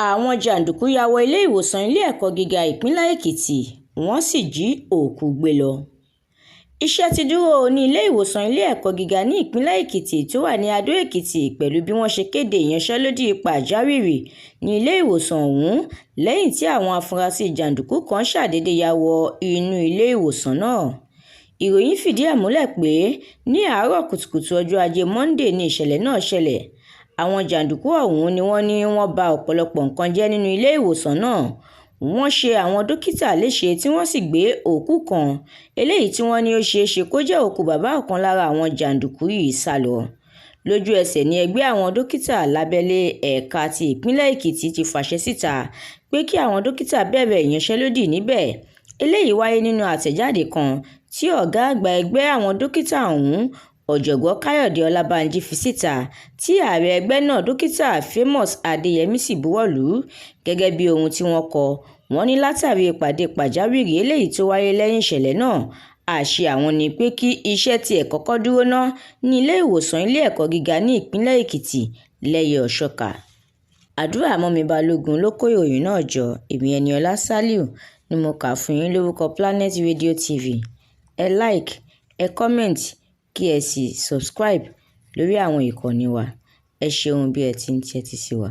Àwọn jàǹdùkú yà wọ iléewòsàn ilé-ẹ̀kọ́ gíga ìpínlẹ̀ Èkìtì wọ́n sì jí òkú gbé lọ. Iṣẹ́ ti dúró ní iléewòsàn ilé-ẹ̀kọ́ gíga ní ìpínlẹ̀ Èkìtì tó wà ní Adó-èkìtì pẹ̀lú bí wọ́n ṣe kéde ìyanṣẹ́lódì pàjáwìrì ní iléewòsàn ọ̀hún lẹ́yìn tí àwọn afurasí jàǹdùkú kan ṣàdédé ya wọ inú iléewòsàn náà. Ìròyìn fìdí ẹ̀ múlẹ̀ pé ní àárọ̀ kùtùkùtù ọjọ́ Ajé Monde ni ìṣẹ̀lẹ̀ náà ṣẹlẹ̀. Àwọn jàǹdùkú ọ̀hún ni wọ́n ní wọ́n ba ọ̀pọ̀lọpọ̀ nǹkan jẹ́ nínú iléewòsàn náà. Wọ́n ṣe àwọn dókítà léṣe tí wọ́n sì gbé òkú kan, eléyìí tí wọ́n ní ó ṣeé ṣe kó jẹ́ òkú bàbá ọ̀kan lára àwọn jàǹdùkú yìí sá lọ. Lójú-ẹsẹ̀ ni ẹgbẹ́ àwọn dókítà lábẹ́lé ẹ̀ka ti ìpínlẹ̀ Èkìtì ti fàṣẹ síta pé kí àwọn dókítà bẹ̀rẹ̀ ìyanṣẹ́lódì níbẹ̀. Eléyìí wáyé nínú àtẹ̀jáde kan tí ọ̀gá àgbà ẹgbẹ́ àwọn dókítà ọ̀hún, Ọ̀jọ̀gbọ́n Káyọ̀dé Ọlábànjí fi síta, tí ààrẹ ẹgbẹ́ náà, Dókítà Famous Adéyẹmi, sì buwọ́ lù ú. Gẹ́gẹ́ bí ohun tí wọ́n kọ, wọ́n ní látàrí ìpàdé pàjáwìrì eléyìí tó wáyé lẹ́yìn ìṣẹ̀lẹ̀ náà, àṣẹ àwọn ni pé kí iṣẹ́ tiẹ̀ kọ́kọ́ dúró ná ní iléewòsàn ilé-ẹ̀kọ́ gíga ní ìpínlẹ̀ Èkìtì lẹ́yẹ-ò-ṣọ́ká. Àdúràmọ́mi Balógun ló kó ìròyìn náà jọ, èmi Ẹniọlá Sálíù ni mo kà á fún yín lórúkọ Planet Radio TV. Ẹ like, ẹ comment, kí ẹ sì subscribe lórí àwọn ìkànnì wa. Ẹ ṣeun bí ẹ ti ń tẹ́tí sí wa.